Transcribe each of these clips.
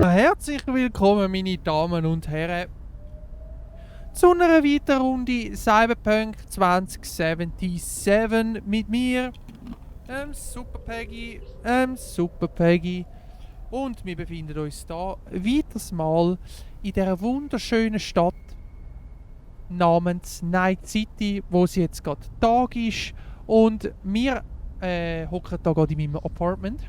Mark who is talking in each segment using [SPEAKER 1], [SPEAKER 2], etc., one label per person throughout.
[SPEAKER 1] Herzlich willkommen, meine Damen und Herren, zu einer weiteren Runde Cyberpunk 2077 mit mir, Super Peggy. Und wir befinden uns hier weiteres Mal in dieser wunderschönen Stadt namens Night City, wo es jetzt gerade Tag ist. Und wir hocken hier gerade in meinem Apartment.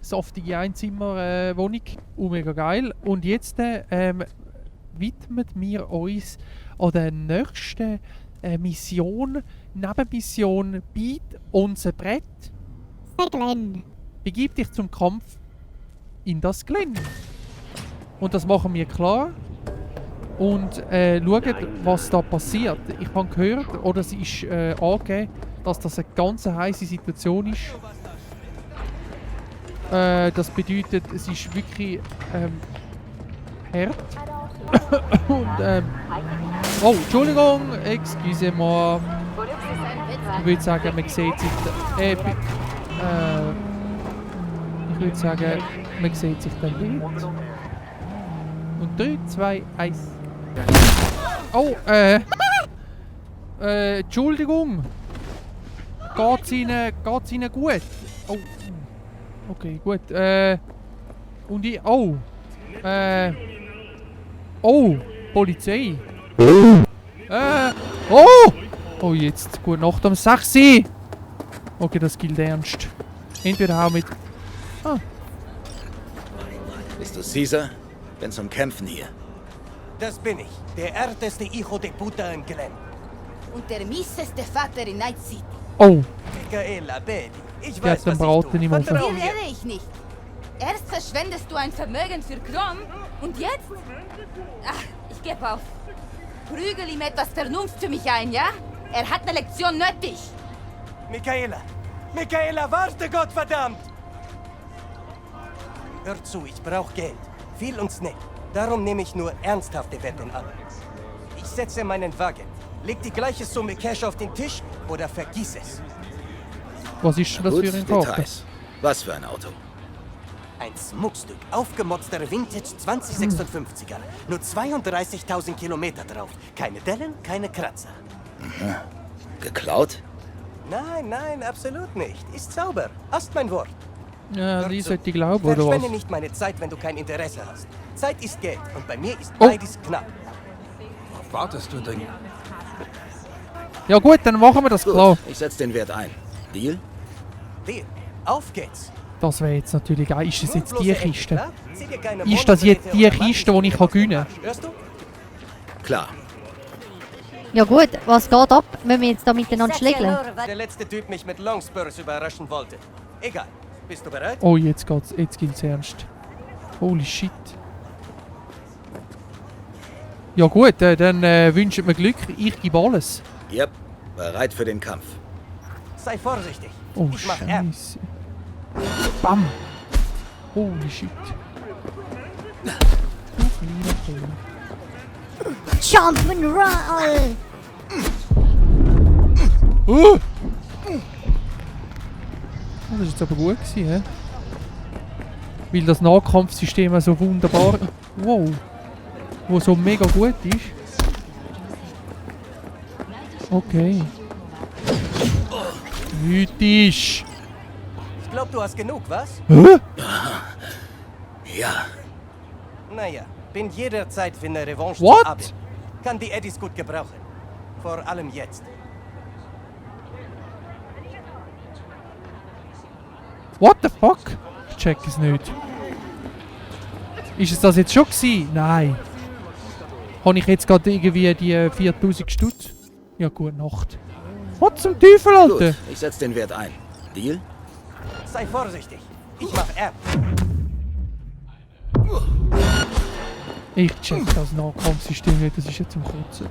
[SPEAKER 1] Saftige Einzimmer-Wohnung, mega geil. Und jetzt widmen wir uns an der nächsten Mission, Nebenmission Beat unser Brett.
[SPEAKER 2] Der Glenn.
[SPEAKER 1] Begib dich zum Kampf in das Glen. Und das machen wir klar. Und schauen, was da passiert. Ich habe gehört, oder es ist angegeben, dass das eine ganz heiße Situation ist. Das bedeutet, es ist wirklich hart. Und oh, Entschuldigung, excusez-moi. Ich würde sagen, man sieht sich ich würde sagen, man sieht sich dann nicht. Und 3, 2, 1. Oh, Entschuldigung. Geht's Ihnen gut? Oh. Okay, gut. Und ich. Oh. Oh, Polizei. Oh! Oh, jetzt. Gute Nacht am 6. Okay, das gilt ernst. Entweder auch mit. Ah.
[SPEAKER 3] Bist du Caesar? Bin zum Kämpfen hier.
[SPEAKER 4] Das bin ich. Der ärteste Hijo de puta in Glen.
[SPEAKER 5] Und der mieseste Vater in Night City.
[SPEAKER 1] Oh.
[SPEAKER 4] Michaela, Baby. Ich
[SPEAKER 1] Der
[SPEAKER 4] weiß,
[SPEAKER 1] hat den
[SPEAKER 4] was
[SPEAKER 1] Braten
[SPEAKER 4] ich tue.
[SPEAKER 1] im Ofen.
[SPEAKER 4] Vertrau
[SPEAKER 5] Die
[SPEAKER 4] mir.
[SPEAKER 5] rede ich nicht. Erst verschwendest du ein Vermögen für Krom und jetzt? Ach, ich gebe auf. Prügel ihm etwas Vernunft für mich ein, ja? Er hat eine Lektion nötig.
[SPEAKER 4] Michaela! Michaela, warte, Gottverdammt! Hör zu, ich brauche Geld. Viel und schnell. Darum nehme ich nur ernsthafte Wetten an. Ich setze meinen Wagen. Leg die gleiche Summe Cash auf den Tisch oder vergiss es.
[SPEAKER 1] Was ist das
[SPEAKER 3] Gut,
[SPEAKER 1] für ein Tag?
[SPEAKER 3] Details. Was für ein Auto?
[SPEAKER 4] Ein Schmuckstück, aufgemotzter Vintage 2056er. Nur 32.000 Kilometer drauf. Keine Dellen, keine Kratzer.
[SPEAKER 3] Geklaut?
[SPEAKER 4] Nein, absolut nicht. Ist sauber. Hast mein Wort.
[SPEAKER 1] Ja, die
[SPEAKER 4] Hör zu.
[SPEAKER 1] sollte ich glauben, oder
[SPEAKER 4] Verschwende
[SPEAKER 1] was?
[SPEAKER 4] nicht meine Zeit, wenn du kein Interesse hast. Zeit ist Geld und bei mir ist
[SPEAKER 1] Oh.
[SPEAKER 4] beides knapp.
[SPEAKER 3] Worauf wartest du denn?
[SPEAKER 1] Ja gut, dann machen wir das
[SPEAKER 3] Gut,
[SPEAKER 1] klar.
[SPEAKER 3] ich setze den Wert ein. Deal?
[SPEAKER 4] Deal. Auf geht's.
[SPEAKER 1] Das wäre jetzt natürlich geil. Ist das jetzt die
[SPEAKER 4] Grundlose
[SPEAKER 1] Kiste?
[SPEAKER 4] Ecke, klar? Zieh dir keine
[SPEAKER 1] Ist das jetzt die
[SPEAKER 4] Monate
[SPEAKER 1] Kiste, die ich gewinnen kann?
[SPEAKER 4] Hörst du?
[SPEAKER 3] Klar.
[SPEAKER 2] Ja gut, was geht ab, wenn wir jetzt da miteinander schlägeln?
[SPEAKER 4] Der letzte Typ mich mit Longspurs überraschen wollte. Egal. Bist du bereit?
[SPEAKER 1] Oh, jetzt gilt's ernst. Holy shit. Ja gut, dann wünschen wir Glück. Ich gebe alles.
[SPEAKER 3] Yep. Bereit für den Kampf.
[SPEAKER 4] Sei vorsichtig.
[SPEAKER 1] Oh,
[SPEAKER 4] ich mach R.
[SPEAKER 1] Scheiße. Bam. Holy shit.
[SPEAKER 2] Jump'n'Roll!
[SPEAKER 1] Oh, das ist jetzt aber gut gewesen, hä? Weil das Nahkampfsystem so wunderbar... Wow. Wo so mega gut ist. Okay. Mythisch.
[SPEAKER 4] Ich glaub, du hast genug, was?
[SPEAKER 1] Hä?
[SPEAKER 3] Ja.
[SPEAKER 4] Naja, bin jederzeit für eine Revanche
[SPEAKER 1] What?
[SPEAKER 4] zu haben. Kann die Eddies gut gebrauchen. Vor allem jetzt.
[SPEAKER 1] What the fuck? Ich check es nicht. Ist es das jetzt schon gewesen? Nein. Habe ich jetzt gerade irgendwie die 4000 Stutz? Ja, gute Nacht. Was zum Teufel, Alter?
[SPEAKER 3] Gut, ich setze den Wert ein. Deal?
[SPEAKER 4] Sei vorsichtig. Ich mach R.
[SPEAKER 1] Ich check das Nahkampfsystem nicht, das ist jetzt zum Kotzen.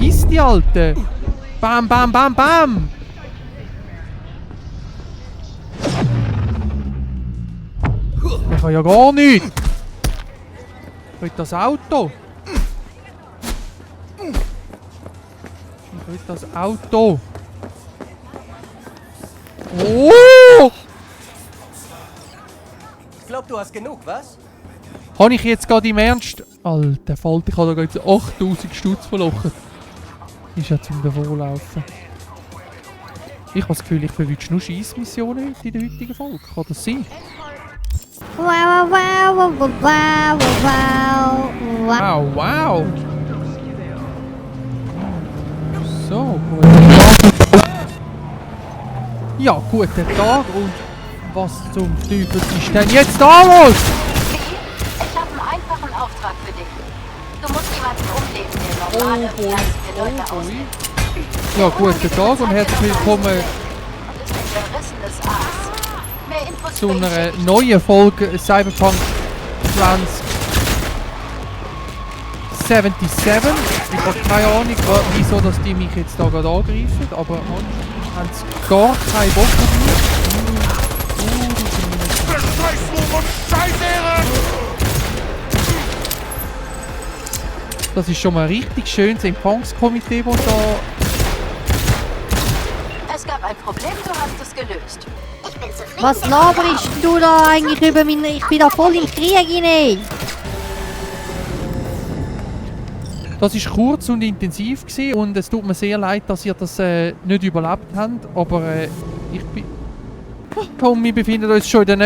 [SPEAKER 1] Ist die Alte? Bam, bam, bam, bam! Ich kann ja gar nichts! Ich will das Auto! Ich will das Auto! Oh!
[SPEAKER 4] glaube, du hast genug, was?
[SPEAKER 1] Habe ich jetzt gerade im Ernst... Alter Falter, ich habe da jetzt 8000 Stutz verlochen. Ist ja zum Davonlaufen. Ich habe das Gefühl, ich verwünsche nur Scheissmissionen in der heutigen Folge. Kann das sein?
[SPEAKER 2] Wow, wow, wow, wow, wow, wow, wow.
[SPEAKER 1] Wow, wow! So, gut. Ja, guten Tag und was zum Teufel ist denn jetzt da los?
[SPEAKER 6] Ich habe einen einfachen Auftrag für dich. Du musst jemanden umlegen, der normale, Leute aussieht.
[SPEAKER 1] Ja, guten Tag und herzlich willkommen
[SPEAKER 6] Und ist ein zerrissenes Aas. Mehr Infos
[SPEAKER 1] zu
[SPEAKER 6] über ihn
[SPEAKER 1] einer
[SPEAKER 6] schicke ich
[SPEAKER 1] neuen Folge Cyberpunk 2077. Ich habe keine Ahnung, wieso dass die mich jetzt da gerade angreifen, aber anscheinend haben sie gar keinen Bock auf mich. Das ist schon mal ein richtig schönes Empfangskomitee, das da...
[SPEAKER 6] Es gab ein Problem, du hast es gelöst. Ich bin zufrieden.
[SPEAKER 2] Was laberst du da eigentlich über meine... Ich bin da voll im Krieg hinein.
[SPEAKER 1] Das war kurz und intensiv gewesen und es tut mir sehr leid, dass ihr das nicht überlebt habt, aber ich bin... Und wir befinden uns schon in der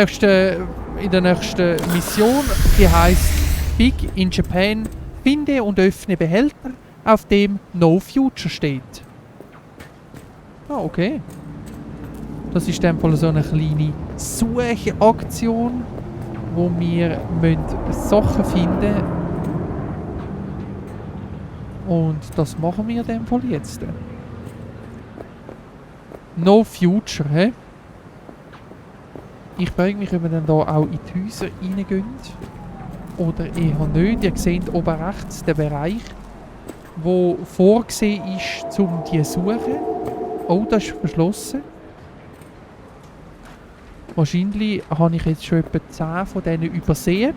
[SPEAKER 1] nächsten Mission, die heisst Big in Japan. Finde und öffne Behälter, auf dem No Future steht. Ah, okay. Das ist in dem Fall so eine kleine Suchaktion, wo wir Sachen finden müssen. Und das machen wir in dem Fall jetzt. No Future, hä? Ich frage mich, ob wir dann da auch in die Häuser reingehen. Oder eher nicht. Ihr seht oben rechts den Bereich, wo vorgesehen ist, um die zu suchen. Oh, das ist verschlossen. Wahrscheinlich habe ich jetzt schon etwa 10 von denen übersehen.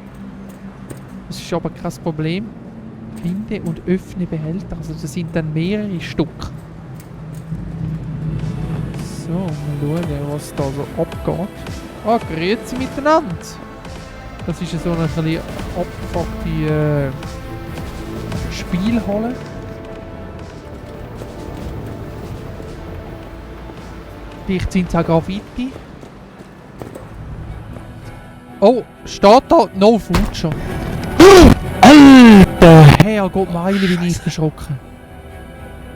[SPEAKER 1] Das ist aber kein Problem. Finde und öffne Behälter. Also das sind dann mehrere Stück. So, mal schauen, was da so abgeht. Ah, grüezi miteinander. Das ist so eine bisschen abgefuckte Spielhalle. Vielleicht sind es auch Graffiti. Oh, steht da No Future. Alter! Herrgott, meine bin ich erschrocken.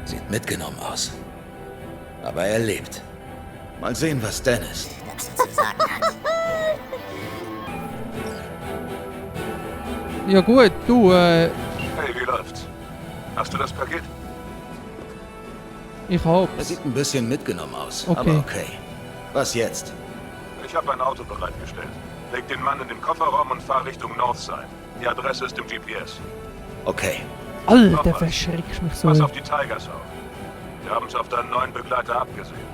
[SPEAKER 3] Sieht mitgenommen aus. Aber er lebt. Mal sehen, was Dennis...
[SPEAKER 1] Ja gut, du,
[SPEAKER 7] Hey, wie läuft's? Hast du das Paket?
[SPEAKER 1] ich
[SPEAKER 3] Er
[SPEAKER 1] hab's.
[SPEAKER 3] sieht ein bisschen mitgenommen aus.
[SPEAKER 1] Okay.
[SPEAKER 3] Aber okay. Was jetzt?
[SPEAKER 7] Ich habe ein Auto bereitgestellt. Leg den Mann in den Kofferraum und fahr Richtung Northside. Die Adresse ist im GPS.
[SPEAKER 3] Okay.
[SPEAKER 1] Alter, verschreckst mich so.
[SPEAKER 7] Pass auf die Tigers auf. Wir haben es auf deinen neuen Begleiter abgesehen.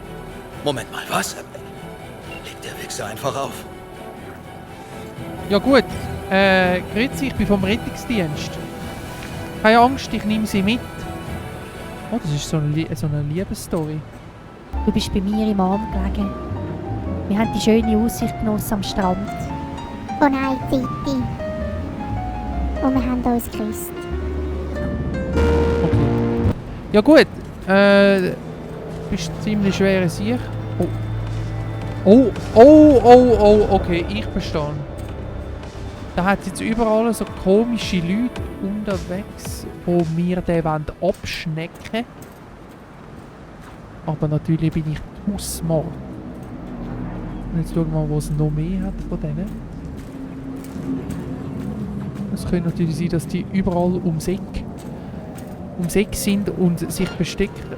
[SPEAKER 3] Moment mal, was? Legt der Wichser einfach auf.
[SPEAKER 1] Ja gut, grüezi, ich bin vom Rettungsdienst. Keine Angst, ich nehme sie mit. Oh, das ist so eine Liebesstory.
[SPEAKER 2] Du bist bei mir im Arm gelegen. Wir haben die schöne Aussicht genossen am Strand.
[SPEAKER 8] Von einer Seite. Und wir haben uns geküsst.
[SPEAKER 1] Okay. Ja gut, bist ziemlich schwer sicher. Oh, okay, ich verstehe. Da hat jetzt überall so komische Leute unterwegs, die mir den abschnecken wollen. Aber natürlich bin ich smart. Und jetzt schauen wir mal, was es noch mehr hat von denen. Es könnte natürlich sein, dass die überall ums Eck sind und sich verstecken.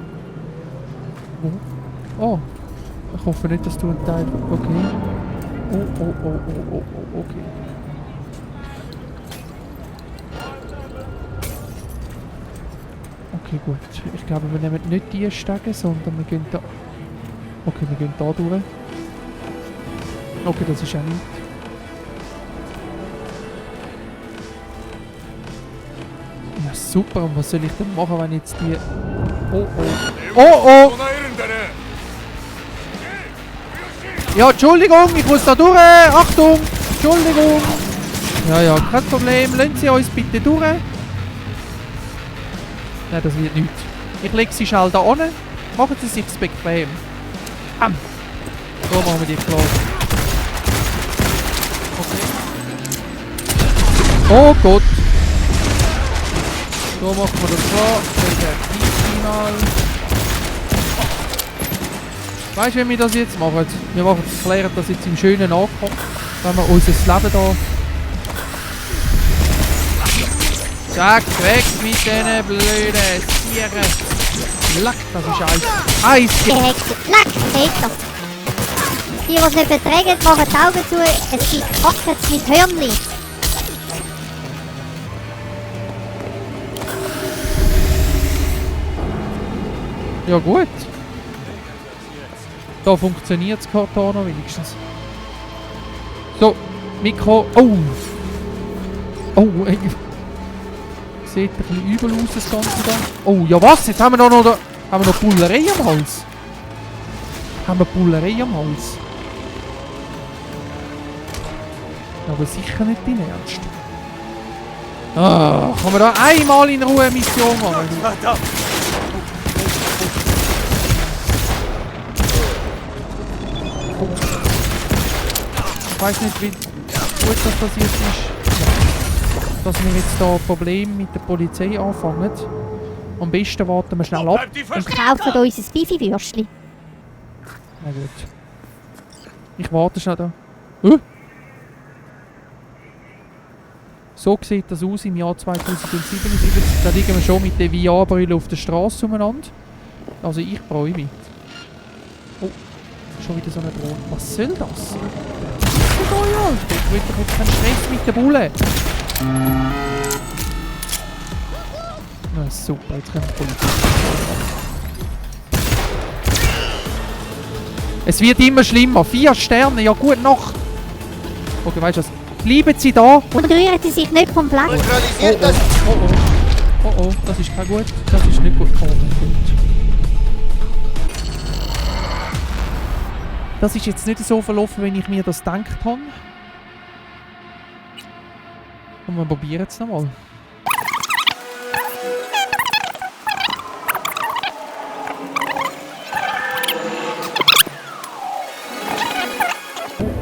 [SPEAKER 1] Oh, ich hoffe nicht, dass du ein Teil... Okay. Oh, okay. Okay, gut. Ich glaube, wir nehmen nicht die Stege, sondern wir gehen da... Okay, wir gehen da durch. Okay, das ist auch nicht. Ja, super. Und was soll ich denn machen, wenn jetzt die... Oh! Ja, Entschuldigung, ich muss da durch. Achtung! Entschuldigung. Ja, ja, kein Problem. Lassen Sie uns bitte durch. Nein, das wird nichts. Ich lege sie schnell da unten. Machen Sie sich's bequem. So machen wir die klar. Okay. Oh Gott. So machen wir das klar. Mal. Weißt du, wie wir das jetzt machen? Wir klären das jetzt im schönen Ankommen. Wenn wir unser Leben hier. Zack, weg mit diesen blöden Tieren. Lack, das ist Eis.
[SPEAKER 8] Gehackt. Lack, Hater. Die, die es nicht vertragen, machen die Augen zu. Es gibt Pockets mit Hörnli.
[SPEAKER 1] Ja gut. Da funktioniert das Cortana wenigstens. So, Mikro. Oh! Oh, sieht ein bisschen übel aus das Ganze da. Oh, ja was? Jetzt haben wir noch Bullerei am Hals. Haben wir Bullerei am Hals. Aber sicher nicht dein Ernst. Ah, kann man da einmal in Ruhe eine Mission machen?
[SPEAKER 4] Verdammt!
[SPEAKER 1] Ich weiß nicht, wie gut das jetzt ist, dass wir jetzt da Probleme mit der Polizei anfangen. Am besten warten wir schnell ab.
[SPEAKER 8] Und kaufen uns ein Bifi-Würstchen.
[SPEAKER 1] Na gut. Ich warte schnell da. So sieht das aus im Jahr 2077. Da liegen wir schon mit der VR-Brille auf der Straße umeinander. Also ich freue mich. Oh, schon wieder so eine Drohne. Was soll das? Ich will doch jetzt keinen Stress mit der Bulle. Na super, jetzt können wir Polizei. Es wird immer schlimmer. 4 Sterne, ja gute Nacht. Okay, weißt du was? Bleiben Sie da.
[SPEAKER 8] Und rühren Sie sich nicht vom Platz.
[SPEAKER 1] Oh, das ist kein gut. Das ist nicht gut. Oh mein Gott. Das ist jetzt nicht so verlaufen, wie ich mir das gedacht habe. Und wir probieren es nochmal.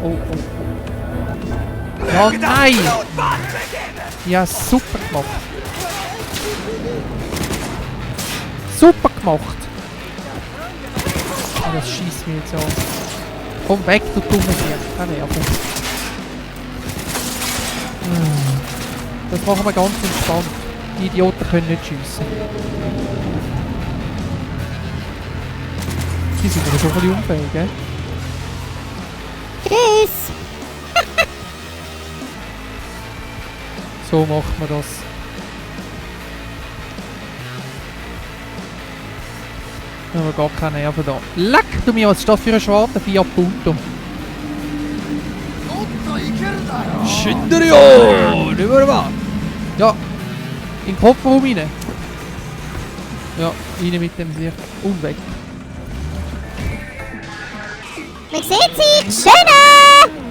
[SPEAKER 1] Oh. Ja, nein! Ja, super gemacht. Super gemacht! Oh, das schießt mir jetzt an. Komm weg, du dumme Tier. Keine Nerven. Das machen wir ganz entspannt. Die Idioten können nicht schiessen. Die sind aber schon ein bisschen unfähig, gell?
[SPEAKER 8] Tschüss.
[SPEAKER 1] So macht man das. Da haben wir gar keine Nerven da. Leck du mir, was ist das für ein schwarzer Fiat Punto? Schinderio! Nicht mehr wahr? Ja, in den Kofferraum rein. Ja, rein mit dem Sicht. Und weg.
[SPEAKER 8] Man sieht sie. Schöne!